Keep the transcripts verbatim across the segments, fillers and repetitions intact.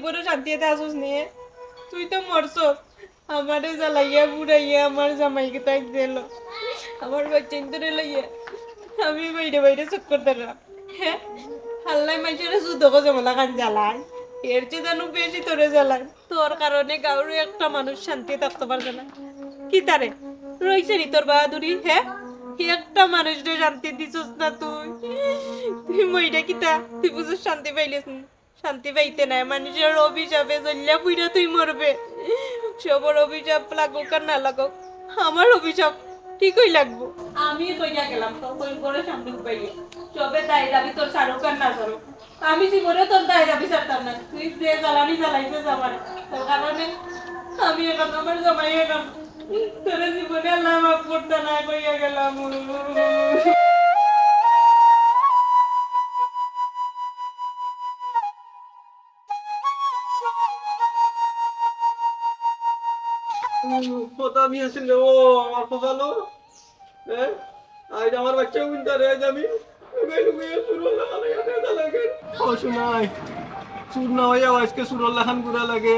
বড় শান্তিতে আছস নি, এ? তুই তো মরছস। আমারে জ্বালাইয়া পুড়াইয়া আমার জামাই কিতা গেল। আমার বাচ্চাইন্তরে লইয়া আমি বাইরে বাইরে চক্কর দিরাম। হে, আল্লায় মানষরে যুদকো যেমলা খান জ্বালায়, এর চেয়ে জানু বেশি তোরে জ্বালায়। তোর কারণে গাঁওরও একটা মানুষ শান্তি থাকতো পারছে না। কিতা রে, রইছে নি তোর বাহাদুরি? হে, একটা মানুষরে শান্তি দিছস না তুই। তুই মইরা কিতা, তুই বুঝছস শান্তি পাইলিস নি? শান্তি পাইতে নায়, মানুষর অভিশাপে জ্বলিয়া পুড়িয়া তুই মরবে। সবর অভিশাপ লাগুক আর না লাগুক, আমার অভিশাপ ঠিকই লাগবো। আমি কইয়া গেলাম, তোর কই ঘরে শান্তি পাইয়া। সবে তাই যাবি, তোর ছাড়ুক আর না ছাড়ুক, আমি জীবনে তোর দায় দাবি ছাড়তাম না। তুই যে জ্বালানি জ্বালাইছস আমারে, তোর কারণে আমি এখন, আমার জামাই এখন, তোরে জীবনে আল্লায় মাফ করতা নায় কইয়া গেলাম। কথা আমি আসলে ও আমার কথা লো। হ্যাঁ? আজ আমার বাচ্চা উইন্টারে আজ আমি লুকাই লুকাই চুরর লাখান ঘুরা লাগে। ও শোনাই, চুর না হইয়াও আজকে চুরর লাখান ঘুরা লাগে।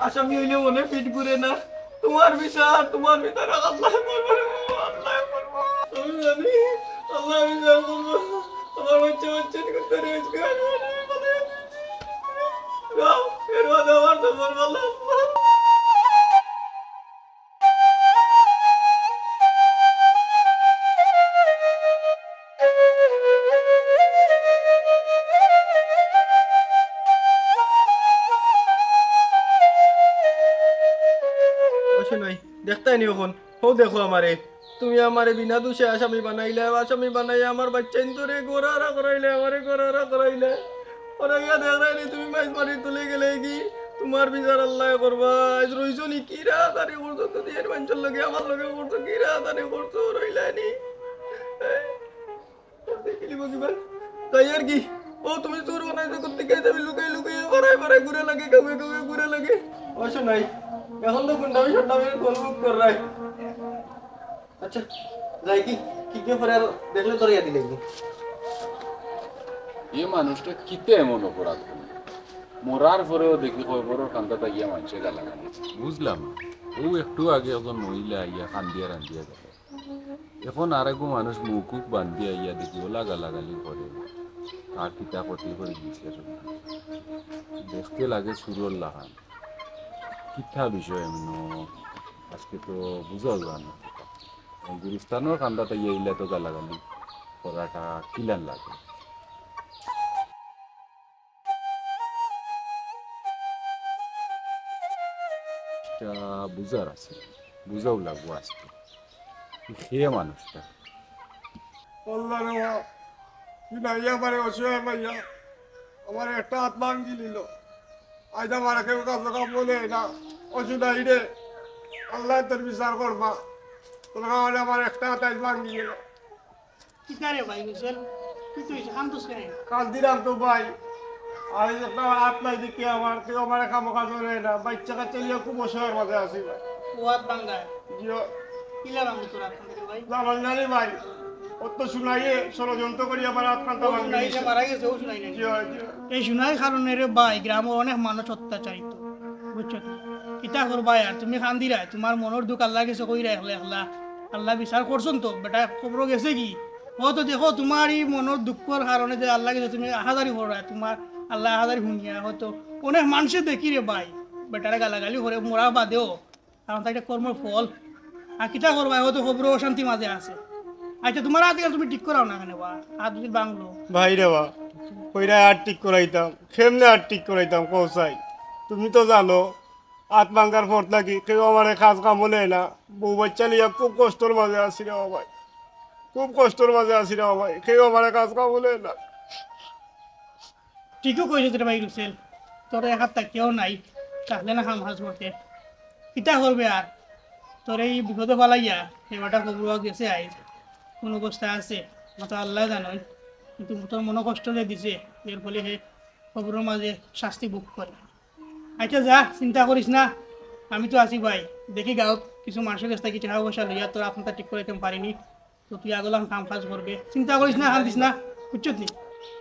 আসামি হইলে মনে পিঠ ঘুরে না। তোমার বিচার, তোমার বিচার আল্লাহ করবো রে বাবা, আল্লাহ করবো। আমি জানি আল্লাহ বিচার করবো। আমার বাচ্চা বাচ্চা করতে রে আজকে। এর বাদে আমার তো মরবো আল্লাহ। অইছে নাই, দেখতায় নি অখন? হউ দেখো আমারে, তুমি আমারে বিনা দোষে আসামি বানাইলায়, আসামি বানাইয়া আমার বাচ্চাইন্তরে ঘরহারা করাইলায়, আমারে ঘরহারা করাইলায়। ওরা গিয়া দেখরায় নি তুমি মাইজ মারি তুলে গেলে কি? তোমার বিচার আল্লায় করবা। আইজ রইছো নি, কি রাহাজানি করছো? দুনিয়ার মানষর লগে, আমার লগে করছো, কি রাহাজানি করছো? রইলায় নি? দেখি লিব কিবা? তাই আর কি? ও, তুমি চুর বানাইছো করতে গিয়ে আমি লুকাই লুকাই, বাড়াই বাড়াই ঘুরে লাগে, কাউকে কাউকে ঘুরে লাগে। অইছে নাই, এখন তো গুন্ডামি সন্ডামি গোল মুখ কররায়। আচ্ছা, যাই কি, কি কি করে আর দেখলে ধরিয়া দিলে কি? এই মানুষটা কিতা এমন অপরাধ করলো? মরার পরেও দেখি কবরর কান্দাত গিয়া মানষে গালাগালি। বুঝলাম। ও একটু আগে একজন মহিলা আইয়া কান্দিয়া রান্দিয়া গেল। এখন আরেকগু মানুষ মুখ বান্দিয়া আইয়া দেখি ওলা গালাগালি করে। আর কিতা ক্ষতি করে দিছে। দেখতে লাগে চুরর লাখান। কিতা বিষয় এমন? আজকে তো বুঝাও যায় না। গুলিস্তানর কান্দাত আইয়া ইলা তো গালাগালি করাটা কিলান লাগে? ইটা বুঝার আছে, বুঝাও লাগবো আজকে। কে মানুষটা? আল্লাহ রে বাবা, তুই না ইয়া পারে অসহায় পাইয়া আমার একটা আত ভাঙ্গি নিল। আইজ আমার কেউ কাছে কাম বলে না, অসহায় রে, আল্লায় তোর বিচার করবা। তোর কারণে আমার একটা আত আইজ ভাঙ্গি গেল। কিতা রে ভাই হোসেন, তুই তো ইসে কান্দস কেনে? কান্দিরাম তো ভাই, আর এই একটা আত নাই দেখি আমার, কেউ আমার খামোখা ধরে না, বাচ্চা কাচ্চা নিয়া খুব অসহায়র মাঝে আছি ভাই। ও আত ভাঙ্গা? জি অয়। কিলা ভাঙ্গা তোর আত ভাঙ্গা রে ভাই? জানো না রে ভাই, অত শোনাইয়ে ষড়যন্ত্র করি আমার আত কান্তা ও ভাঙ্গি শোনাই যে দিছে। মারা গেছে, ও শোনাই নাই। জি অয়, জি অয়। এই শোনাই কারণে রে ভাই, গ্রামো অনেক মানুষ অত্যাচারিত, বুঝছো তো? কিতা করবায় আর, তুমি কান্দিরায়, তোমার মনর দুঃখ আল্লার গেছে কইরায় একলা একলা। আল্লায় বিচার করছইন তো, বেটা কবরো গেছে কি? অতো দেখো, তোমার ই মনর দুঃখর কারণে যে আল্লার গেছে তুমি আহাজারি কররায়, তোমার আল্লায় আহাজারি হুনিয়া অতো অনেক মানষে দেখি রে ভাই, বেটারে গালাগালি করে মরার বাদেও, কারণ তার ইটা কর্মর ফল। আর কিতা করবায়, অতো কবরো অশান্তির মাঝে আছে। আচ্ছা, তোমার আত ইখান তুমি ঠিক করাও না কেনে বা? আত যদি ভাঙলো। ভাই রে বা, কইরায় আত ঠিক করাইতাম, কেমনে আত ঠিক করাইতাম, কও চাই? তুমি তো জানো, আত ভাঙ্গার পর থাকি কেউ আমারে কাজ কামো নেয় না, বউ বাচ্চা লইয়া খুব কষ্টর মাঝে আছি রে বা ভাই, খুব কষ্টর মাঝে আছি রে বা ভাই, কেউ আমারে কাজ কামো নেয় না। ঠিকউ কইছস রে ভাই রুসেল, তোর এক আত থাকি কেউ নাই, তাইলে না কাম কাজ করতে। কিতা করবে আর, তোরে ই বিপদো ফালাইয়া, হে বেটা কবরো গেছে আইজ, কুন অবস্থায় আছে, অতো আল্লায় জানইন। কিন্তু তোর মনো কষ্ট যে দিছে, এর ফলে হে কবরর মাঝে শাস্তি ভোগ করে। আচ্ছা যা, চিন্তা করিস না, আমি তো আছি ভাই। দেখি গাঁওত কিছু মানষর গেছ থাকি টেকা পয়সা লইয়া তোর আত কান্তা ঠিক করাইতাম পারি নি। তো তুই আগলান কাম কাজ করবে, চিন্তা করিস না, কান্দিস না, বুঝছত নি?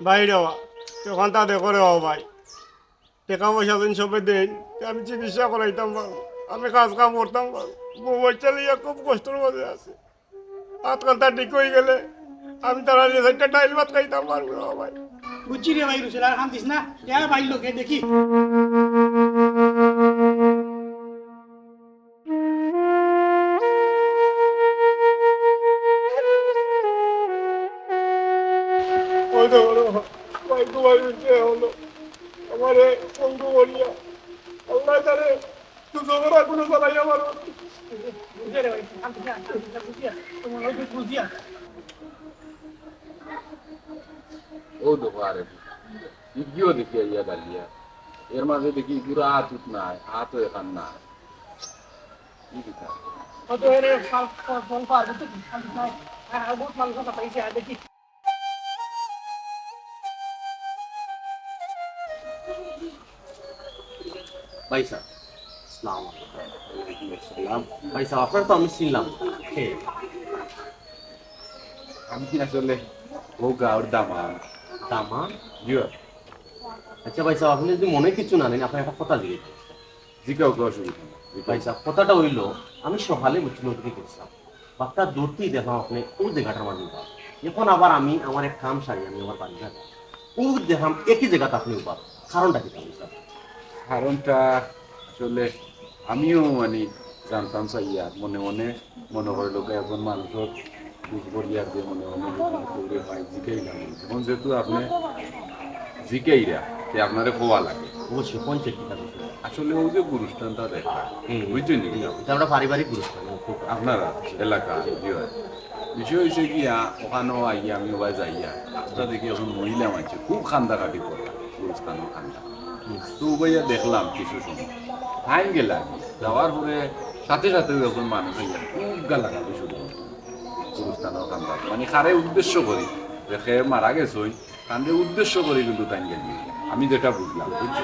ভাই রে বা, তুই অখানতা দেখো রে বা ভাই। টেকা পয়সা যেন সবে দেইন, তে আমি চিকিৎসা করাইতাম পারমু, আমি কাজ কাম করতাম পারমু। বউ বাচ্চা লইয়া খুব কষ্টর মাঝে আছি। আতখান তার ঠিক অইগেলে আমি তারার লগে চাইরটা ডাইল ভাত খাইতাম পারমু রে ভাই। বুঝছি রে ভাই রুশেল, আর কান্দিস না। যা ভাই লোকে দেখি। ওই তো হলো, ভাই, তোমার হলো, আমারে বন্ধু বলিয়া, আল্লাহ তারে, তুই জোহরা কোনো চালাই আমার। বুঝিয়া রে ভাই, আমি বুঝিয়া, আমি বুঝিয়া, তোমার ওই বুঝিয়া। ও তো পারে, ইগিও দেখি আইয়া ডালিয়া, এর মাঝে দেখি পুরা আত উত নাই, আতও এখান নাই। কি কথা? কত এর ফল, ফল, ফল পার, বুঝছো কি? আমি নাই, হ্যাঁ, হ্যাঁ, বহুত মানুষ কথা পাইছে, আর দেখি। ভাই সাহেব, আসসালামু আলাইকুম। ওয়ালাইকুম আসসালাম। ভাই সাহেব, আপনারে তো আমি চিনলাম না। কে? আমি আসলে ও গাঁওর দামান। দামান? জি অয়। আচ্ছা ভাই সাহেব, আপনে যদি মনে কিছু না নেন, আপনারে একটা কথা জিগাইতাম। জিগাও, কোনো অসুবিধা নাই। ভাই সাহেব, কথাটা অইলো, আমি সকালে বুঝছি নদীত গেছিলাম, বাক্কা দূরতেই দেখলাম আপনে ও জাগাটার মাঝে উবা। এখন আবার আমি আমার এক কাম সারি আমি আমার বাড়ি যাই, ও দেখলাম একই জাগাত আপনে উবা, কারণটা কিতা ভাই সাহেব? কারণটা আসলে আমিও মানে জানতাম চাইয়া, মনে মনে মনে করি লোকে একজন মানুষর খোঁজ করিয়ার যে মনে মনে যদি কেউরে পাই, জিকাইলাম। এখন যেহেতু আপনে জিকাইরা, তে আপনারে কওয়া লাগে। অবশ্যই, কোন চেক কিতা বিষয়? আসলে ওই যে গুরুস্থানটা দেখা, হুম। বুঝছেন নি? এটা আমরা পারিবারিক গুরুস্থান, খুব আপনারা এলাকা, জি অয়। বিষয় অইছে কি, আ, ওখানো আইয়া আমি ওবায় যাইয়া, রাস্তা দেখি এখন মহিলা মানষে খুব কান্দাকাটি করে, গুরুস্থানর কান্দা। হুম। তো ওবাইয়া দেখলাম কিছু সময়। টাইম গেল, যাওয়ার পরে সাথে সাথে ওই একজন মানুষ আইয়া খুব গালাগালি শুরু করলো। গুরুস্থানর কান্দা। মানে, কারে উদ্দেশ্য করি, যে কে মারা গেছইন, তানরে উদ্দেশ্য করি কিন্তু তাইন গেছইন। আমি যেটা বুঝলাম, বুঝছো?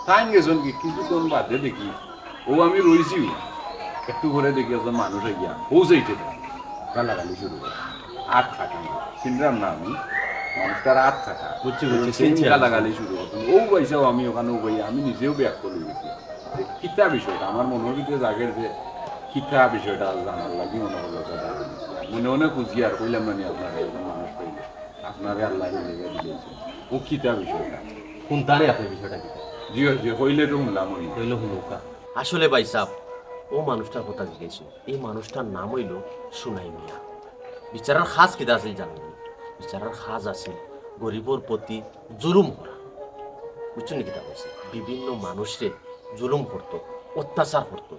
তাইন গেছইন কি, কিছুক্ষণ বাদে দেখি, ও আমি রইছি, একটু পরে দেখি একজন মানুষ আইয়া, ও যাইতে দেয়, গালাগালি শুরু করে। আত কাটা, চিনলাম না আমি, মানুষটার আত কাটা। বুঝছি, বুঝছি, সেই চিনছি আমি। গালাগালি শুরু করতাম। ও পয়সাও আমি ওখানে, ও ভাই, আমি নিজেও ব্যাক করে গেছি। যে কিতা বিষয়টা আমার মনের ভিতরে জাগের যে কিতা বিষয়টা জানার লাগি মনে করলো কথা। মনে মনে খুঁজি আর কইলাম না নি আপনারে, এরকম মানুষ পাইলে। আপনারে আল্লাহ মিলে গেছে। ও কিতা বিষয়টা? কোনটারে আপনার বিষয়টা কিতা? জি, জি, কইলে তো শুনলাম আমি। কইলে শুনুকা। আসলে ভাই সাহেব, ও মানুষটার কথা জিজ্ঞেস, এই মানুষটার নাম অইলো সুনাই মিয়া। বিচারার কাজ কিতা আছিল জানেন নি? বিচারার কাজ আছিল গরিবর প্রতি জুলুম করা। বুঝছইন নি কিতা কইছি? বিভিন্ন মানুষরে জুলুম করতো, অত্যাচার করতো।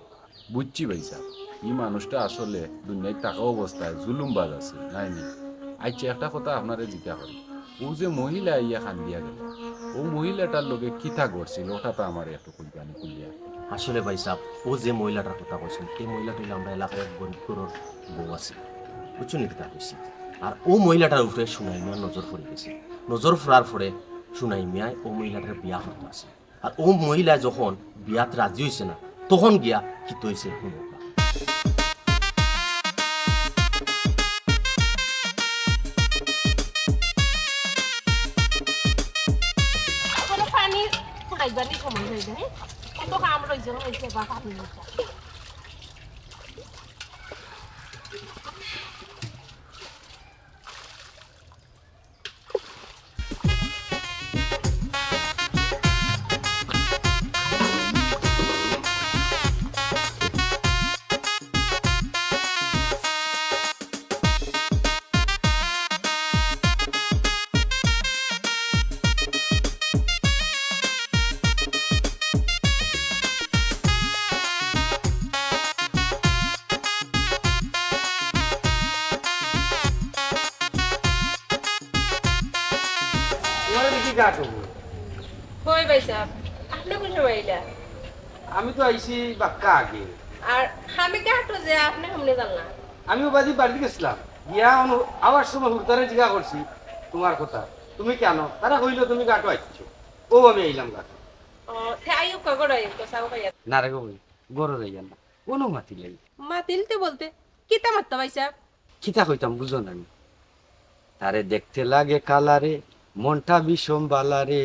বুঝছি ভাই সাহেব, ই মানুষটা আসলে দুনিয়াত থাকা অবস্থায় জুলুমবাজ আছিল, নায় নি? আচ্ছা, একটা কথা আপনারে জিজ্ঞাসা করি, ও যে মহিলা আইয়া কান্দিয়া গেল, ও মহিলাটার লগে কিতা ঘটছিল, ওটা তো আমারে একটু কইবানি খুলিয়া। আসলে ভাই সাহেব, ও যে মহিলাটার কথা কইছইন, এই মহিলাটা অইলো আমরা এলাকার এক গরিব ঘরর বউ আছিল, বুঝছইন নি কিতা কইছি? আর ও মহিলাটার উপরে সুনাই মিয়ার নজর পড়ি গেছে। নজর পড়ার পরে সুনাই মিয়ায় ও মহিলাটারে বিয়া করতো আছে। আর ও মহিলা যখন বিয়াত রাজি অইছে না, তখন গিয়া কিতা অইছে হুনো। কোনো পানি ফুটাইবার নি সময় অইছে, হ্যাঁ? কত কাম রইছে, রইছে বা পানি রইছে। তোমার কি গাছ হবো? কই ভাই সাহেব, আপনি কোন সময় আইলা? আমি তো আইছি বাক্কা আগে। আর আমি গাটো যে আপনি সামনে জানলা? আমি ওবাদি বাড়িত গেছিলাম, গিয়া অনু-, আওয়ার সময় হুরতারে জিগা করছি তোমার কথা, তুমি কেন? তারা কইলো তুমি গাটো আইছো, ও আমি আইলাম গাটো। ও, তে আইউক্কা, গড় আইউক্কা, চাও খাইয়া। না রে গো, গড় যাইয়া না, কোনো মাতিল নাই। মাতিলতে বলতে কিতা মাততা ভাই সাহেব? কিতা কইতাম বুঝো না নি? তারে দেখতে লাগে কালা রে, মনটা বিষম বালা রে,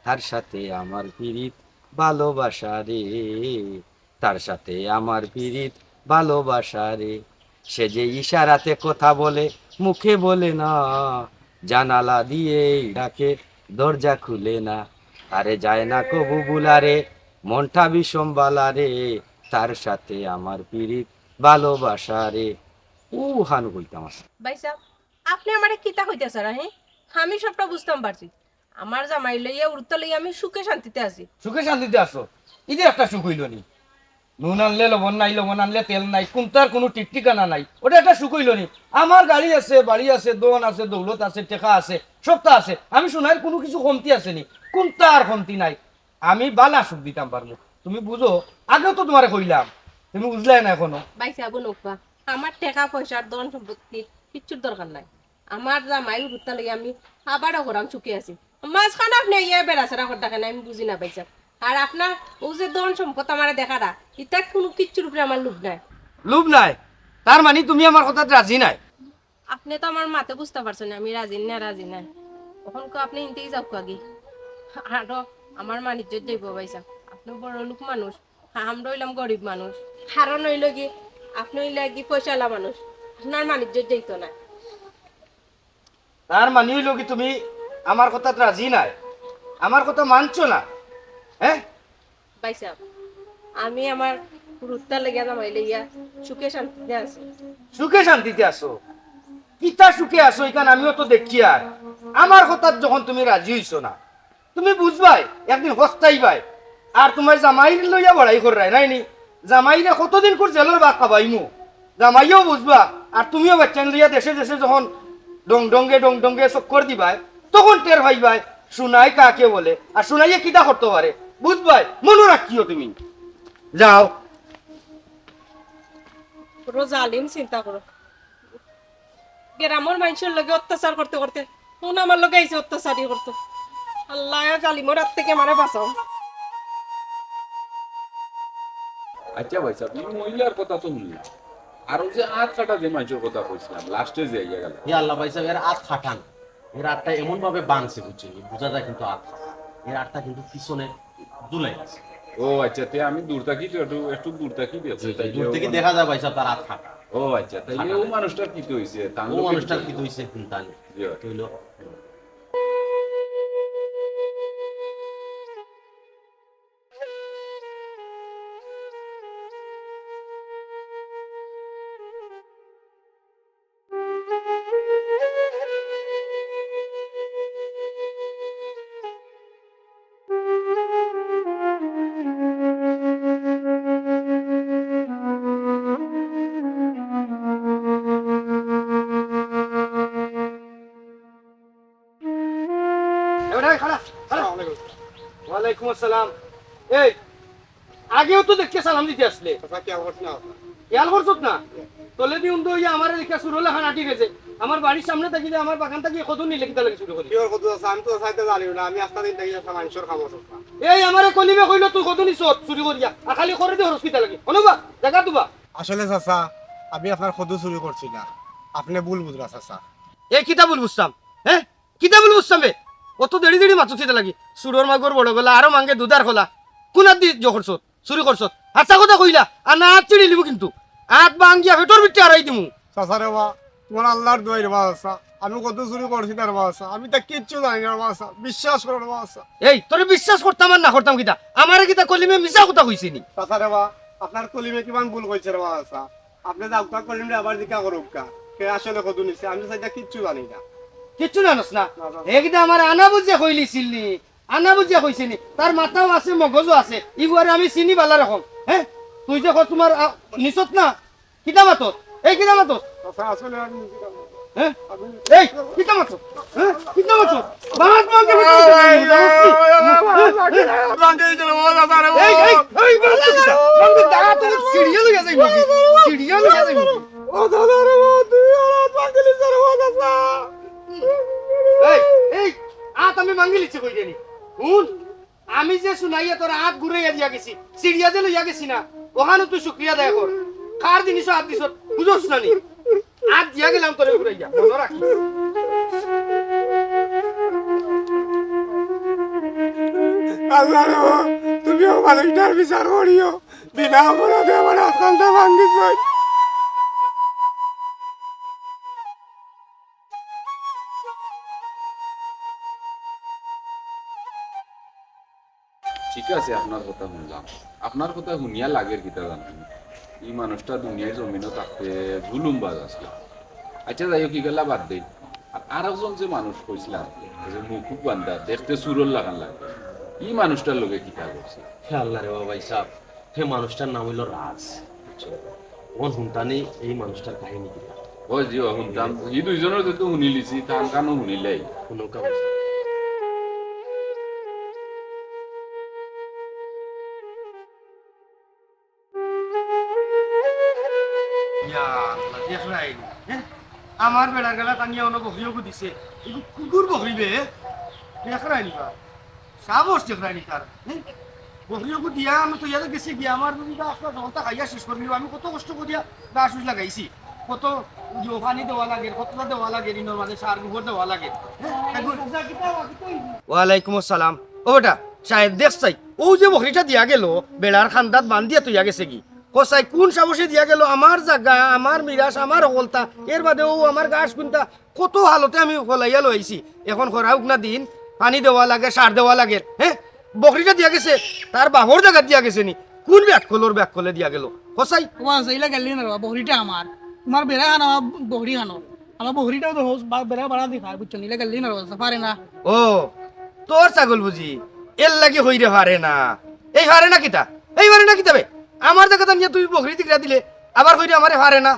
তার সাথে আমার পিরিত ভালোবাসা রে, তার সাথে আমার পিরিত ভালোবাসা রে। সে যে ইশারাতে কথা বলে, মুখে বলে না, জানালা দিয়েই ডাকে, দরজা খুলে না। আরে যায় না কবু বুলারে, মনটা বিষম বালা রে, তার সাথে আমার পিরিত ভালোবাসা রে। ও হানু কইতাম আছে। ভাইসাব, আপনে আমারে কিতা কইতাছইন, হে? আমি সবটা বুঝতাম পারছি। আমার জামাই লইয়া, হুরুত্তা লইয়া আমি সুখে শান্তিতে আছি। সুখে শান্তিতে আছো? ইটা একটা সুখ অইলো নি? নুন আনলে লবণ নাই, লবণ আনলে তেল নাই, কুন্তার কুনু ঠিক ঠিকানা নাই। ওটা একটা সুখ অইলো নি? আমার গাড়ি আছে, বাড়ি আছে, ধন আছে, দৌলত আছে, টেকা আছে, সবতা আছে। আমি সোনাইর কুনু কিছু কমতি আছে নি? কুন্তার কমতি নাই। আমি বালা সুখ দিতাম পারমু। তুমি বুঝো, আগেও তো তুমারে কইলাম, তুমি বুঝলায় না এখনো। ভাইসাব, হুনউক্কা, আমার টেকা পয়সার ধন সম্পত্তি কিচ্ছুর দরকার নাই। আমার জামাই হুরুত্তা লইয়া আমি আবারও করাম সুখে আছি। মাঝখানো আপনে ইয়া বেড়াছেড়া করতা কেনে আমি বুঝি না ভাইসাব। আর আপনার অউ যে ধন সম্পদ আমারে দেখারা, ইতা কুনু কিচ্ছুর উপরে আমার লোভ নাই। লোভ নাই? তার মানি তুমি আমার কথাত রাজি নায়? আপনে তো আমার মাতে বুঝতা পারছইন না, আমি রাজি না, রাজি না। অখন কো আপনে ইনতেই যাউক্কা গি। আরো আমার মান ইজ্জত যাইবো ভাইসাব। আপনে বড় লোক মানুষ, আমরা অইলাম গরিব মানুষ। কারণ অইলো গি, আপনে অইলা গি পয়সাআলা মানুষ, আপনার মান ইজ্জত যাইতো না। তার মানি অইলো গি তুমি আমার কথাত রাজি নায়, আমার কথা মানছো না, হে? ভাইসাব, আমি আমার হুরুত্তা লইয়া জামাই লইয়া সুখে শান্তিতে আছি। সুখে শান্তিতে আছো? কিতা সুখে আছো ইখান আমিও তো দেখিয়ার। আমার কথাত যখন তুমি রাজি অইছো না, তুমি বুঝবায়, একদিন পস্তাইবায়। আর তুমার জামাইরে লইয়া বড়াই কররায়, নায় নি? জামাইরে কতদিন করি জেলর ভাত খাবাইমু, জামাইয়েও বুঝবা। আর তুমিও বাইচ্চাইন লইয়া দেশে দেশে যখন ডং ডঙ্গে ডং ডঙ্গে চক্কর দিবায়, তখন টের পাইবায় সোনাই কাকে বলে, আর সোনাইয়ে কিতা করতো পারে, বুঝবায়। মনো রাখিও তুমি। যাও। বড় জালিম, চিন্তা করো। গ্রামর মাইনষর লগে অত্যাচার করতে করতে অখন আমার লগে আইছে অত্যাচারই করতো। আল্লাহ, জালিমর আত থাকি আমারে বাঁচাও। আচ্ছা ভাইসাব, ই মহিলার কথা তো হুনলাম, আর অউ যে আত কাটা যে মাইনষর কথা কইছলাম, লাস্টে যে আইয়া গেল। হে আল্লাহ ভাইসাব, এর আত কাটা না, এর আতটা এমন ভাবে ভাঙছে বুঝছইন, বুঝা যায় কিন্তু আত কাটা। এর আতটা কিন্তু পিছনে ঝুলাই আছে। ও আচ্ছা, তে আমি দূর থাকি তো একটু, একটু দূর থাকি দেখছি, জি, জি, তাইলে দূর থাকি দেখা যায় ভাইসাব তার আত কাটা। ও আচ্ছা, তাইলে কাটা অউ নাই। মানুষটার কিতা অইছে? তান অউ লগে মানুষটার কিতা অইছে? হুম, তাইলে জি, অয়। কইলো। এ বেটা, এই খাড়া, খাড়া। আসসালামু আলাইকুম। ওয়ালাইকুম আসসালাম। এই, আগেও তো দেখতে সালাম দিতে আসলে। আচ্ছা, খেয়াল করছি না। খেয়াল করছত না? তলেদি উন্দু অইয়া আমারে দেখিয়া চুরর লাখান আটি গেছে। আমার বাড়ির সামনে থাকি যে আমার বাগান থাকি কদু নিলে কিতা লাগি চুরি করি? কিওর কদু আছে? আমি তো চাচা ইতা জানিও না। আমি আস্তা দিন থাকি চাচা মাইনষর কামো চুর করি। এই আমারে কলিমে কইলো তুই কদু নিছত চুরি করিয়া। আর খালি করেদি হরস কিতা লাগি? অনো বা, জাগা তো বা। আসলে চাচা, আমি আপনার কদু চুরি করছি না। আপনে ভুল বুঝরা চাচা। এই কিতা ভুল বুঝতাম? হে? কিতা ভুল বুঝতাম বে? অত দেরি দেরি মাতছ কিতা লাগি? চুরর মাগুর বড় গলা, আরো মাঙ্গে দুধার খোলা। কুন আতদি জো করছত? চুরি করছত? হাছা কথা কইলা, আর না আত ছিড়িলিমু কিন্তু। আত ভাঙ্গিয়া পেটর ভিতরে আড়াই দিমু। চাচা রে বা, তুমার আল্লার দোয়াই রে বা চাচা। আমি কদু চুরি করছি না রে বা চাচা। আমি ইতা কিচ্ছু জানি না রে বা চাচা। বিশ্বাস করো রে বা চাচা। এই, তোরে বিশ্বাস করতাম আর না করতাম কিতা? আমারে কিতা কলিমে মিছা কথা কইছে নি? চাচা রে বা, আপনার কলিমে কিমান ভুল কইছে রে বা চাচা। আপনে যাউক্কা কলিমরে আবার জিকা করউক্কা। কে আসলে কদু নিছে? আমি তো ইতা কিচ্ছু জানি না। কিচ্ছু জানোস না? না, না। হে কিতা আমারে আনা বুঝিয়া কইলিছিল নি? আনা বুঝিয়া কইছে নি? তার মাথাও আছে, মগজও আছে। ইগুয়ারে আমি চিনি বালা রকম। হে? তুই যে কস তুমার, আ, নিছত না? কিতা মাতস? এই কিতা মাতস? চাচা, আসলে আমি নিছি না। হে? আমি এই, কিতা মাতস? হে? কিতা মাতস? বাহাত মানকে ভিতরে দিবি, জানোস নি? হে? এই, এই, এই, বাহাত মানকে ভিতরে, বাহাত মানকে ভিতরে, সিরিয়াল অইয়া যাইবো। সিরিয়াল অইয়া যাইবো। ও দাদা রে, ও তুই আর হাত ভাঙিলি তোর, ও দাদা। এই, এই, আত আমি ভাঙিলিছি কই জানি। হুন, আমি যে শুনাইয়া তোর আত ঘুরাইয়া দিয়া গেছি, সিরিয়া যে লইয়া গেছি না, অখানও তুই শুক্রিয়া আদায় কর। কার জিনিসও আত দিছত, বুঝোস না নি? আত দিয়া গেলাম তোরে ঘুরাইয়া, মনো রাখিস। আল্লাহ রে, তুমিও মানুষটার বিচার করিও। বিনা অপরাধে আমার আজকালটা ভাঙ্গি যায়। ঠিক আছে, আপনার কথা হুনলাম। আপনার কথা হুনিয়া লাগের কিতা জানইন? ই মানুষটা দুনিয়ার জমিনো থাকতে জুলুমবাজ আছলা। আইচ্ছা, যাই হউক, ইগুলা বাদ দেই। আর আরকজন যে মানুষ কইছলাম, যে মুকুব বান্দা, দেখতে চুরর লাখান লাগে, ই মানুষটার লগে কিতা করছে? হে আল্লাহ রে বাবা, ভাই সাব, হে মানুষটার নাম অইলো রাজ। বুঝছো? অখন হুনতানি এই মানুষটার কাহিনী কিতা? ওই জি, ও হুনতাম। ই দুইজনর তো হুনিলিছি, তান কানো হুনিলাই। হুনউক্কা। ইয়া আল্লাহ, দেখরায়নি, হে? আমার বেড়ার গালা টানিয়া অনো বকরিওগু দিছে। ইগু কুকুর বকরি বে, হে? দেখরায়নি বা? সাহস দেখরায়নি তার, হে? বকরিওগু দিয়া আমি তো ইয়াতে গেছি গিয়া, আমার যদি বা আপনার জলটা খাইয়া শেষ করিলিবো, আমি কত কষ্ট করিয়া গাছ উছ লাগাইছি, কত ইয়ো পানি দেওয়া লাগে, কতটা দেওয়া লাগে, ইনোর মাঝে সার গোবর দেওয়া লাগে, হে? ওয়ালাইকুম আসসালাম। ও বেটা, সাহেব দেখছাই, অউ যে বকরিটা দিয়া গেলো, বেড়ার কান্দাত বান্ধিয়া থইয়া গেছেগি। কছাই কুন সাহসে দিয়া গেলো? আমার জাগা, আমার মিরাস, আমার হকলতা, এর বাদে অউ আমার গাছ কুন্তা, কত হালতে আমি ফলাইয়া লইছি। অখন খরা অউক না দিন, পানি দেওয়া লাগে, সার দেওয়া লাগে, হে? বকরিটা দিয়া গেছে, তার বাপর জাগাত দিয়া গেছে নি? কুন বেআক্কলর বেআক্কলে দিয়া গেলো? কছাই। ও আচ্ছা, ইলা গেলে না রে বা, বকরিটা আমার। তুমার বেড়া খানো, আমার বকরি খানো। আমার বকরিটাও তো হোস, বা-, বেড়া বাড়া দি খায়, বুঝছো নি? ইলা গেলে না রে বা, পারে না। ও, তোর ছাগল বুঝি? এরলাগি কইরে পারে না। এই পারে না কিতা? এই পারে না কিতা বে? আমার জাগাত আনিয়া তুমি বকরি দিগরা দিলে, আবার কইরে আমারে পারে না।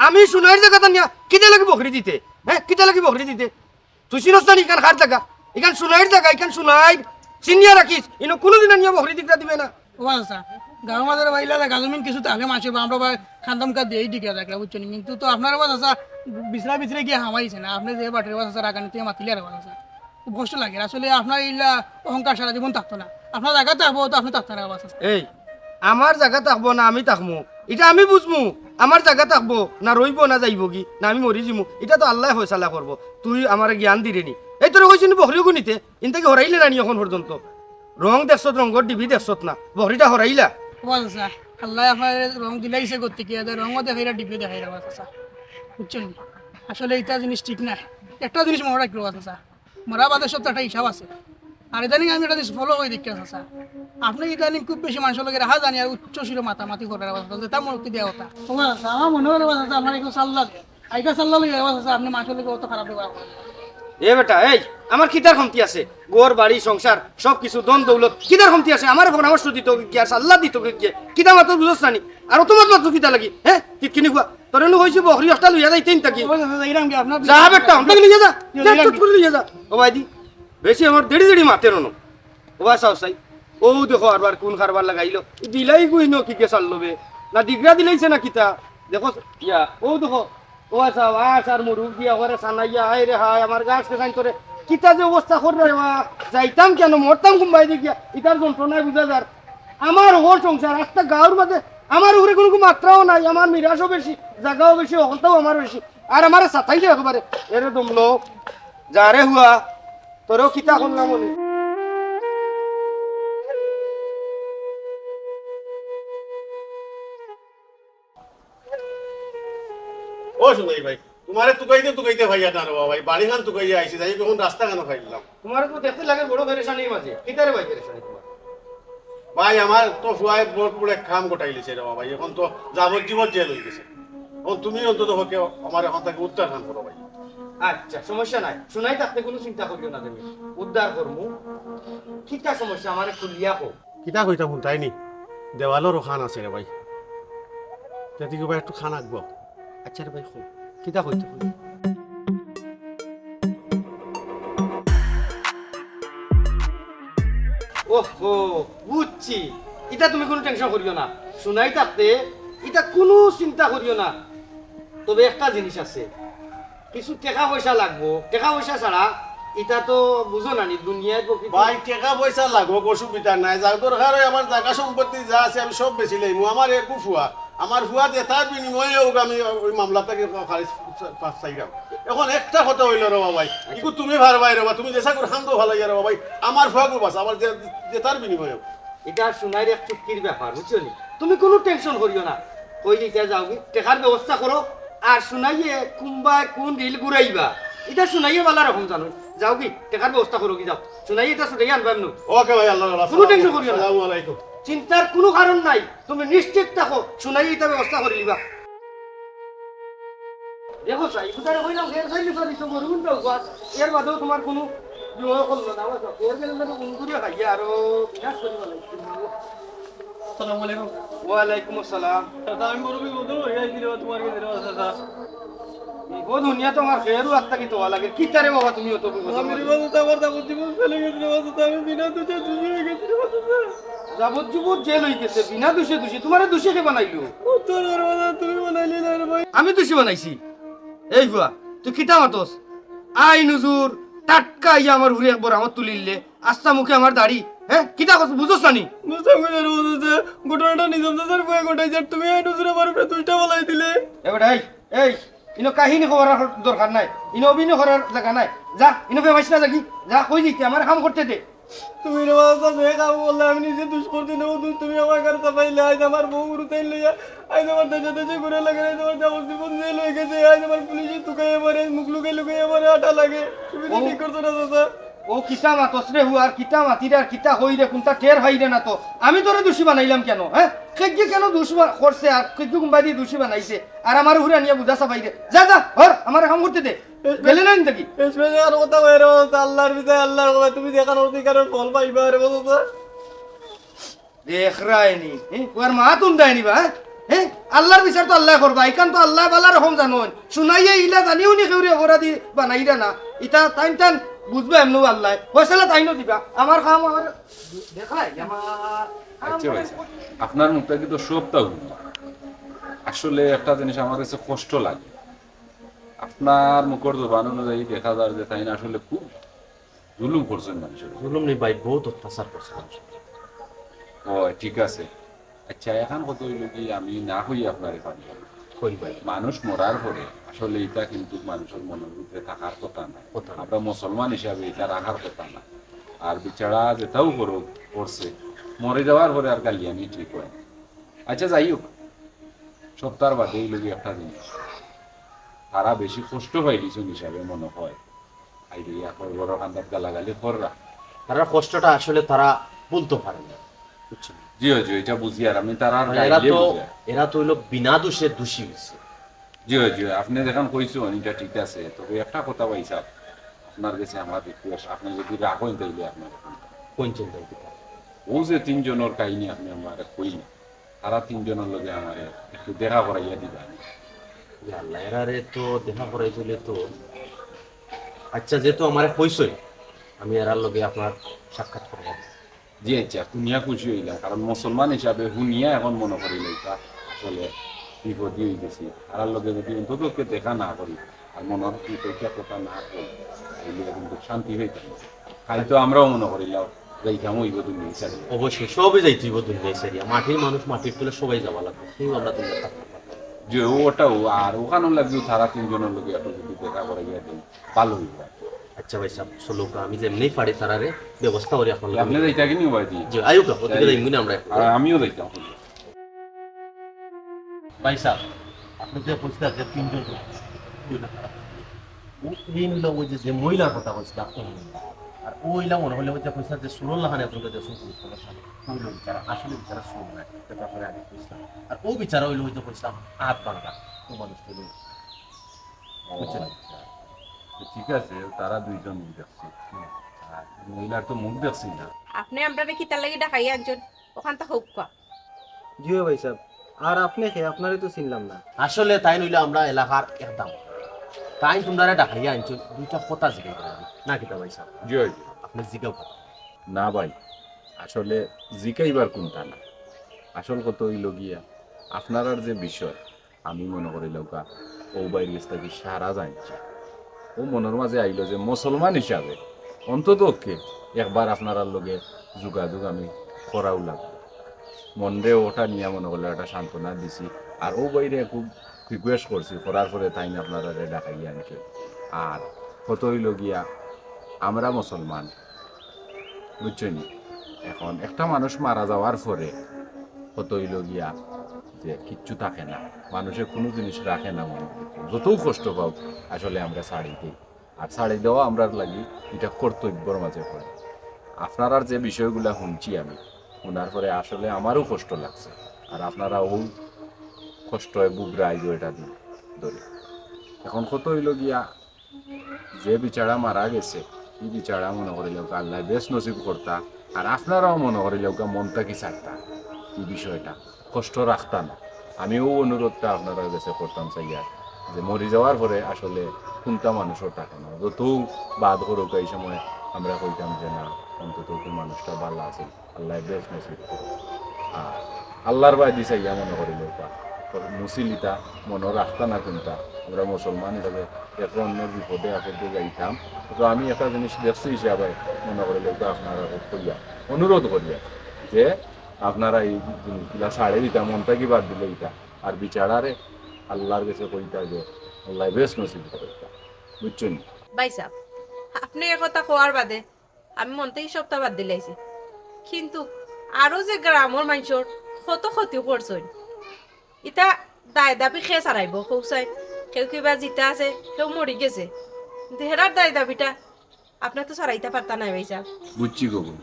আমি সুনাইর জাগাত আনিয়া কিতার লাগি বকরি দিতে? হে, কিতার লাগি বকরি দিতে? তুই চিনস না নি ইখান কার জাগা? ইখান সুনাইর জাগা, ইখান সুনাইর। চিনিয়া রাখিস, ইনো কুনুদিন আনিয়া বকরি দিগরা দিবে না। ও আচ্ছা, গাঁওর মাঝে বা ইলা জাগা জমিন কিছু থাকলে মানষে বা আমরা বা খান্দাম কা দিয়াই দিকে রাখলা, বুঝছো নি? কিন্তু তো আপনার বা চাচা বিছরা ভিতরে গিয়া হামাইছে না, আপনে যে বাটে বা চাচা রাগানি তুই মাতিলে আর বা চাচা। খুব কষ্ট লাগে। আসলে আপনার ইলা অহংকার সারা জীবন থাকতো না। আপনার জাগা থাকবো তো আপনে থাকতেন না বা চাচা। এই, আমার জাগা থাকবো না আমি থাকমু, ইটা আমি বুঝমু। আমার জাগা থাকবো না রইবো না যাইবোগি, না আমি মরি যিমু, ইটা তো আল্লায় ফয়সালা করবো। তুই আমারে জ্ঞান দিরে নি। এই তোরে কইছি নি বকরিওগু নিতে, ইন থাকি হরাইলে না নি অখন পর্যন্ত। রং দেখছত, রংর ডিবি দেখছত না, বকরিটা হরাইলা। ও চাচা, আল্লায় আপনারে রং দিলাইছে গতিকে, এদের রংও দেখাইরা, ডিবিও দেখাইরা, ও চাচা। বুঝছইন নি? আসলে ইটা জিনিস ঠিক নায়। একটা জিনিস মনো রাখবা, ও চাচা। মরা বাদে সব তো একটা হিসাব আছে। আর ইদানিং আমি একটা জিনিস follow করি দেখি, চাচা। আপনে ইদানিং খুব বেশি মানষর লগে রাহা জানি আর উচ্চ সুরে মাতামাতি কররা, ও চাচা। যেটা মনে দেওয়া কথা। ও চাচা, আমার মনে অয়, ও চাচা, আপনার একটু সাল্লা আইগা সাল্লা লইয়া আওয়াজ আছে, আপনে মানষর লগে অত খারাপ ব্যবহার করেন। এ বেটা, এই, আমার কিতার কমতি আছে? ঘর, বাড়ি, সংসার, সব কিছু, ধন, দৌলত, কিতার কমতি আছে? আমারে পরামর্শ দিতো গিয়া, সাল্লা দিতো গিয়া, কিতা মাতো বুঝছ না নি? আর অত মাত মাতো কিতা লাগি? হে? তিতকিনি ফুয়া, তোরে নু কইছি বকরি একটা লইয়া যাইতে ইন থাকি। ও, যাইরাম গিয়া, আপনার যা বেটা, অন্তাকি লইয়া যা। যা, যাইরাম চট গিয়া। করে লইয়া যা। ও ভাইদি, বেশি আমার দেড়ি দেড়ি মাতের অনো। ও বা চাও চাই, অউ দেখো আরবার কুন কারবার লাগাইলো। ই দিলাই গুইনো কি গেছার লবে? না দিগরা দিলাইছে না কিতা? দেখো ইয়া, অউ দেখো, ও বা চাও, আস আর মুরুগ দিয়া করে সানাইয়া, হায় রে হায়, আমার গাছ কেসাইন তোরে। কিতা যে অবস্থা কররে রে বা, যাইতাম কেনে, মরতাম কুম্বাই দি গিয়া, ইতার যন্ত্রণায় বুঝা যার। আমার হকল সংসার, আস্তা গাঁওর মাঝে আমার উপরে কুনু মাত্রাও নাই, আমার মিরাসও বেশি, জাগাও বেশি, হকলতাও আমার বেশি। আর আমারে সাতাইলে একেবারে, এরে দমলো, যা রে হুয়া, তোরেও কিতা করলাম বলে। ও সুনাই ভাই, তুমারে তুকাইতে তুকাইতে ভাইয়া না রে বাবা, ভাই, বাড়িখান তুকাইয়া আইছি, যাই অখন রাস্তা কেনে পাইলাম? তুমারে তো দেখতে লাগে বড় পেরেশানির মাঝে, কিতারে ভাই পেরেশানি তুমার? ভাই, আমার তো ফুয়ায় বড় বড় এক কাম গটাইলিছে রে বাবা, অখন তো যাবজ্জীবন জেল অই গেছে। অখন তুমি অন্তত পক্ষে আমারে অখান থাকি উদ্ধার খান করো ভাই। আচ্ছা, সমস্যা নাই, সুনাই থাকতে কুনু চিন্তা করিও না তুমি, উদ্ধার করমু। কিতা সমস্যা আমারে খুলিয়া কও। কিতা কইতাম হুনতায় নি? দেওয়ালর অখান আছে রে ভাই। তেতি কি ভাই একটু খান আঁকবো? আচ্ছা রে ভাই, কও। কিতা কইতে কই? ওহো, বুঝছি। ইতা তুমি কুনু tension করিও না। সুনাই থাকতে ইতা কুনু চিন্তা করিও না। তবে একটা জিনিস আছে। কিছু টেকা পয়সা লাগবো, টেকা পয়সা ছাড়া ইতা তো বুঝো না নি, দুনিয়ার প্রকৃতি। ভাই, টেকা পয়সা লাগবো, অসুবিধা নাই, যার দরকার অয় আমার জাগা সম্পত্তি যা আছে আমি সব বেচিলাইমু, আমার এগু ফুয়া, আমার ফুয়া যেতার বিনিময়ে অউক, আমি অউ মামলা থাকি খারিজ চাইরাম। অখন একটা কথা অইলো রে বাবাই, ইগু তুমি পারবায় রে বা, তুমি যেছা করি কান্দো ভালাইয়া রে বাবাই, আমার ফুয়াগু বাঁচাও, আমার যে-, যেতার বিনিময়ে অউক। ইটা সোনাইর এক চুক্তির ব্যাপার, বুঝছো নি? তুমি কুনু tension করিও না। কই দিতা যাওগি, টেকার ব্যবস্থা করো। আর সোনাইয়ে কুনবায় কুন reel ঘুরাইবা, ইটা সোনাইয়ে ভালা রকম জানো। যাওগি, টেকার ব্যবস্থা করোগি, যাও। সোনাইয়ে ইটা ছুটাইয়া আনবা নু। ওকে ভাই, আল্লাহ হাফেজ। কুনু tension করিও না। আসসালামু আলাইকুম। চিন্তার কুনু কারণ নাই, তুমি নিশ্চিত থাকো, সোনাইয়ে ইটা ব্যবস্থা করি দিবা। দেখো চাই, ইগুরে কইলাম, ফের চাইলে পারি তো মরুন দাও, বাস। এর বাদেও তুমার কুনু বিবাহ করলো না, বাস। ফের গেলে না তো উঙ্গুরে খাইয়া আরো বিনাশ করি বানাইছে। আসসালামু আলাইকুম। ওয়ালাইকুম আসসালাম। দাদা, আমি মুরব্বি বদল হয়ে গেছি রে, তুমার গেছে রে, দাদা। বিপদ হুনিয়া তো আমার খেরু আত্মা কি তোয়া লাগে? কিতারে বাবা তুমি অত বিপদ? আমি রে বাবা, তো আমার যাবজ্জীবন জেল হয়ে গেছে রে বাবা, তো আমি বিনা দোষে দোষী হয়ে গেছি রে বাবা, তো। যাবজ্জীবন জেল হয়ে গেছে, বিনা দোষে দোষী? তুমারে দোষী কে বানাইলো? ও তোর বাবা, তুমি বানাইলে না রে ভাই। আমি দোষী বানাইছি? এই ফুয়া, তুই কিতা মাতস? আইন হুজুর, টাটকা আইয়া আমার হুরে একবার আমার তুলিলে, আস্তা মুখে আমার দাড়ি, হ্যাঁ? কিতা কস, বুঝস না নি? বুঝতাম কই আর বুঝতে, ঘটনাটা নিজাম চাচার বউয়ে ঘটাইছে, আর তুমি আইন হুজুরে আমার উপরে দুষটা ফালাই দিলে। এ বেটা, এই, এই, ইনো কাহিনী কওয়ার আর দরকার নাই, ইনো অভিনয় করার জাগা নাই। যা, ইনো ফেমাইস না যাগি, যা, কই যাইতে, আমার কাম করতে দে। তুমি রে বাবা, যে কাম করলে আমি নিজে দুষ করতে নেব, তুমি, তুমি আমার ঘরে চাপাইলে, আইজ আমার বউ গরু তাই লইয়া, আইজ আমার দেশে দেশে ঘুরে লাগে, আইজ আমার যাবজ্জীবন জেল হয়ে গেছে, আইজ আমার পুলিশে তুকাইয়া মারে, মুখ লুকাই লুকাইয়া মারে, আটা লাগে। তুমি তো ও। ঠিক করছো না, চাচা। ও কিতা মাতস রে হু, আর কিতা মাতি রে, আর কিতা কই রে, কুনটা টের পাই রে না তো। আমি তোরে দোষী বানাইলাম কেনে, হ্যাঁ? কেগিয়ে কেনে দোষ বা-, করছে, আর কেগিয়ে কুনবাদি দোষী বানাইছে, আর আমার উপরে আনিয়া বুঝা চাপাই রে। যা, যা, হর, আমার কাম করতে দে। বেশ, বেশ। গেলে না ইন থাকি। বেশ, বেশ, আর কথা কই রে, আল্লাহর বিচার, আল্লাহর কথা, তুমি যেখান অধিকারের ফল পাইবা রে, বুঝছো তো? দেখরায়নি, হ্যাঁ? ওর মা তুম দেয়নি বা, হ্যাঁ? হ্যাঁ? আল্লাহর বিচার তো আল্লায় করবা, ইখান তো আল্লায় ভালা রকম জানইন। সোনাইয়ে ইলা জানিও নি কেউরে অপরাধী বানাইরা না। ইতা তাইন তান বুঝবা এমনেউ আল্লায়। ফয়সালা তাইনও দিবা। আমার কাম আমার দেখরায়, আমার কাম আচ্ছা ভাই আমার সাহেব, আপনার মুখ থাকি তো সবতা হুনলাম। আসলে একটা জিনিস আমার কাছে কষ্ট লাগে। আপনার মুখর জবান অনুযায়ী দেখা যার যে তাইন আসলে খুব জুলুম করছইন মানুষর উপরে। জুলুম নি ভাই, বউত অত্যাচার করছইন মানুষর উপরে। ও, ঠিক আছে। আচ্ছা, অখন কথা অইলো কি, আমি না কই আপনারে পারি না। কই ভাই? মানুষ মরার পরে আসলে ইটা কিন্তু মানুষর মনর ভিতরে থাকার কথা নায়। কথা নায়। আমরা মুসলমান হিসাবে ইটা রাখার কথা নায়। আর বেচারা যেতাউ করুক, করছে, মরি যাওয়ার পরে আর গালিয়ানি ঠিক অয় না। আচ্ছা, যাই হোক, সবতার বাদে অইলো কি একটা জিনিস, তারা বেশি কষ্ট পাইলিছইন হিসাবে মনে অয়। আইরে, ইয়া কয় বড় কান্দাত গালাগালি কররা। তারার কষ্টটা আসলে তারা ভুলতো পারে না, বুঝছো নি? জি, জি, ইটা বুঝি, আর আমি তারার মানে এরা গাইলে তো, বুঝি। এরা তো অইলো বিনা দোষে দোষী অইছে। জি, জি, আপনে যেখান কইছইন, ইটা ঠিক আছে। তবে একটা কথা ভাই সাহেব, আপনার গেছে আমার request, আপনে যুদি রাখইন তাইলে আপনার এখন কোন চিন্তা কিতা? অউ যে তিনজনর কাহিনী আপনে আমারে কইলা, তারা তিনজনর লগে আমারে একটু দেখা করাইয়া দিবা। ইয়া আল্লাহ, এরারে তো দেখা করাইতে অইলে তো, আচ্ছা, যেহেতু আমারে কইছইন, আমি এরার লগে আপনার সাক্ষাৎ করাইয়া দিমু। জি আচ্ছা, হুনিয়া খুশি অইলাম, কারণ মুসলমান হিসাবে হুনিয়া এখন মনে করিলাইতা আসলে বিপদী অইগেছি। তারার লগে যুদি অন্তত পক্ষে দেখা না করি, আর মনর ভিতরটা কথা না কই, তাইলে কিন্তু শান্তি পাইতাম না। কাইল তো আমরাও মনে করিলাম যাইতাম অইবো দুনিয়া ছাড়িয়া। অবশ্যই, সবে যাইতে অইবো দুনিয়া ছাড়িয়া। মাটির মানুষ মাটির তলে সবাই যাওয়া লাগবো, কেউ আমরা দুনিয়া থাকতে পারবো না। যে ওটাও, আর অখানর লাগিও তারা তিনজনর লগে একটু যুদি দেখা করাইয়া দেইন, ভালা অইবো আর কি। আচ্ছা ভাই সাহেব, চলউক্কা, আমি যেমনেউ পারি তারারে ব্যবস্থা করি আপনার লগে। আপনে যাইতা কি নি ভাই? জি, আউক্কা, ওদিকে যাইমুনে আমরা একটু। আর আমিও যাইতাম। ভাই সাহেব, আপনে যে কইছিলা যে তিনজন, ও এই অইলা ওই যে, যে মহিলার কথা কইছিলা, ও মহিলা। আর ও অইলা মনে অইলে ওই যে কইছিলা যে চুরর লাখান একজনরে দেখছইন পুলিশ প্রশাসনে। ও অইলা বেচারা, আসলে বেচারা চুর নায়, যেটা আপনারে আগে কইছিলাম। আর ও বেচারা অইলা ওই যে কইছিলাম আত ভাঙ্গা, ও মানুষটা অইলা। ও বুঝছেন? আচ্ছা। তো ঠিক আছে, তারা দুইজন মুখ দেখছি। আর মহিলার তো মুখ দেখছি না। আপনে আমরারে কিতার লাগি ডাকাইয়া আনছইন? অখানতা কউক্কা। জি অয় ভাই সাহেব, আর আপনে কে? আপনারে তো চিনলাম না। আসলে তাইন অইলা আমরা এলাকার এক দাম। তাইন তুমরারে ডাকাইয়া আনছইন, দুইটা কথা জিগাইবার লাগি। না কিতা ভাই সাহেব? জি অয়। আপনে জিগাউক্কা। না ভাই, আসলে জিগাইবার কুনতা না। আসল কথা অইলো গিয়া, আপনারার যে বিষয়, আমি মনে করিলাউক্কা, অউ ভাইর গেছ থাকি সারা জানছি। অউ মনর মাঝে আইলো যে মুসলমান হিসাবে অন্তত পক্ষে একবার আপনারার লগে যোগাযোগ আমি করাউ লাগবো। মনরে ওটা নিয়া মনে করিলাও একটা সান্ত্বনা দিছি, আর অউ ভাইরে খুব রিকোয়েস্ট করছি, করার পরে তাইন আপনারারে ডাকাইয়া আনছে। আর কথা অইলো গিয়া, আমরা মুসলমান, বুঝছইন নি? এখন একটা মানুষ মারা যাওয়ার পরে কথা অইলো গিয়া যে কিচ্ছু থাকে না, মানুষে কুনু জিনিস রাখে না মনো করি। যতউ কষ্ট পাউক, আসলে আমরা ছাড়ি দেই। আর ছাড়ি দেওয়া আমরার লাগি ইটা কর্তব্যর মাঝে পড়ে। আপনারার যে বিষয়গুলা হুনছি আমি, হুনার পরে আসলে আমারও কষ্ট লাগছে। আর আপনারা অউ কষ্টে বুবরা আইজও ইটা দিন ধরি। এখন কথা অইলো গিয়া, যে বেচারা মারা গেছে, ই বেচারা মনো করিলাউক্কা আল্লায় বেহেস্ত নসিব করতা, আর আপনারাও মনো করিলাউক্কা মন থাকি ছাড়তা ই বিষয়টা, কষ্ট রাখতা না। আমি অউ অনুরোধটা আপনারার গেছে করতাম চাইয়ার যে মরি যাওয়ার পরে আসলে কুনটা মানুষর থাকে না, যতউ বাদ করুক, এই সময় আমরা কইতাম যে না, অন্তত কি মানুষটা ভালা আছিল। আল্লায় বেহেস্ত নসিব করো। আর আল্লার বায়দি চাইয়া মনো করিলাউক্কা, মুসিলিতা মনো রাখতা না কুনটা। আমরা মুসলমান হিসাবে একে অন্যর বিপদে আপদে যাইতাম। তো আমি একটা জিনিস দেখছি হিসাবে মনো করিলাউক্কা আপনারারে কইয়া, অনুরোধ করিয়া যে আপনারা ই জিনিসগুলা ছাড়ি দিতা, মন থাকি বাদ দিলাইতা। আর বেচারারে আল্লার গেছে কইতা যে আল্লায় বেহেস্ত নসিব করো, বুঝছইন নি? ভাইসাব, আপনে এ কথা কওয়ার বাদে আমি মন থাকি সবটা বাদ দিলাইছি, কিন্তু আরো যে গ্রামর মানষর কত ক্ষতি করছইন, ইতা দায় দাবি কে ছাড়াইবো কউক্কা? কেউ কিবা জিতা আছে, কেউ মরি গেছে, কিন্তু হেরার দায় দাবিটা আপনে তো ছাড়াইতা পারতা নায় ভাইসাব। বুঝছি গো বইন,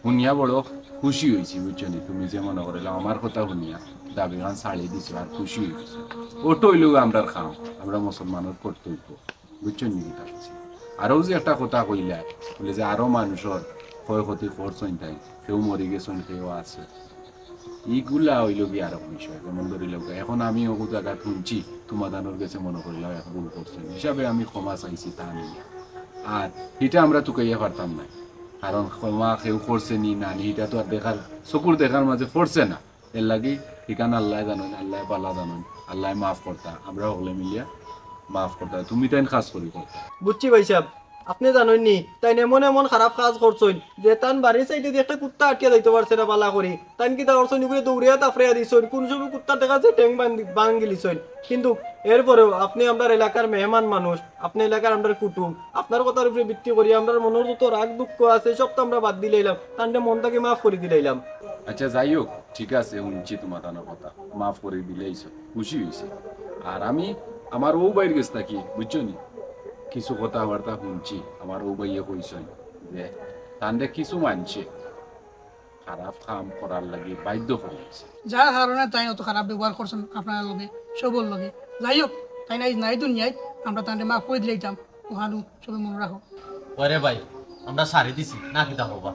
হুনিয়া বড় খুশি অইছি, বুঝছো নি? তুমি যে মনো করিলাও আমার কথা হুনিয়া দাবিখান ছাড়ি দিছো আর খুশি অইছি। অটা অইলো আমরার কাম, আমরা মুসলমানর কর্তব্য। বুঝছো নি কিতা কইছি? আর অউ যে একটা কথা কইলা, বুলে যে আরো মানষর ক্ষয়ক্ষতি করছইন তাইন, কেউ মরি গেছইন, কেউ আছে। ইগুলা অইলো গিয়া আরক বিষয়। যেমন ধরিলাউক্কা, এখন আমি অউ জাগাত হুনছি, তুমাতানর গেছে মনো করিলাও এক ভুল করছইন, হিসাবে আমি ক্ষমা চাইছি তা নিয়া। আর ইটা আমরা তুকাইয়া পারতাম নায়, কারণ ক্ষমা কেউ করছে নি না নি, ইটা তো আর দেখার, চকুর দেখার মাঝে পড়ছে না। এরলাগি ইখান আল্লায় জানইন, আল্লায় ভালা জানইন, আল্লায় মাফ করতা, আমরা হকলে মিলিয়া মাফ করতা, তুমি তাইন খাছ করি করতা। বুঝছি ভাইসাব, আপনে জানইন নি, তাইন এমন এমন খারাপ কাজ করছইন যে তান বাড়ির সাইডেদি একটা কুত্তা আটিয়া যাইতো পারছে না ভালা করি। তাইন কিতা করছইন, ইগুরে দৌড়াইয়া থাপড়াইয়া দিছইন, কুন সময় কুত্তার দেখা যায় ঠ্যাং ভাং-, ভাঙ্গিলিছইন। কিন্তু এরপরেও আপনে আমরার এলাকার মেহমান মানুষ, আপনে এলাকার আমরার কুটুম, আপনার কথার উপরে ভিত্তি করি আমরার মনর যত রাগ দুঃখ আছে সব তো আমরা বাদ দিলাইলাম, তানরে মন থাকি মাফ করি দিলাইলাম। আচ্ছা, যাই হোক, ঠিক আছে, হুনছি তুমাতানর কথা, মাফ করি দিলাইছো, খুশি অইছি। আর আমি আমার অউ ভাইর গেছ থাকি, বুঝছো নি, কিছু কথাবার্তা হুনছি, আমার অউ ভাইয়ে কইছইন যে তানরে কিছু মানষে খারাপ কাম করার লাগি বাধ্য করি দিছে। যার কারণে তাইন অত খারাপ ব্যবহার করছইন আপনার লগে, সবর লগে। যাই হোক, তাইন আইজ নাই দুনিয়াত, আমরা তানরে মাফ করি দিলাইতাম, অখানউ সবে মনো রাখো। ওরে ভাই, আমরা ছাড়ি দিছি, না কিতা কও বা?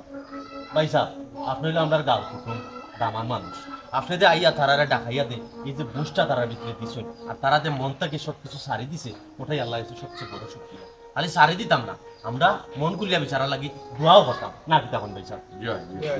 ভাইসাব, আপনে অইলা আমরার গাঁওর কুটুম, দামান মানুষ। আপনে যে আইয়া তারারে ডাকাইয়া দে, এই যে বুঝটা তারার ভিতরে দিছইন, আর তারা যে মন থাকি সব কিছু ছাড়ি দিছে, অটাই আল্লার কাছে সবচেয়ে বড় শুকরিয়া। খালি ছাড়ি দিতাম না, আমরা মন খুলিয়া বেচারার লাগি দোয়াও করতাম, না কিতা কইন ভাইসাব? জি অয়, জি অয়।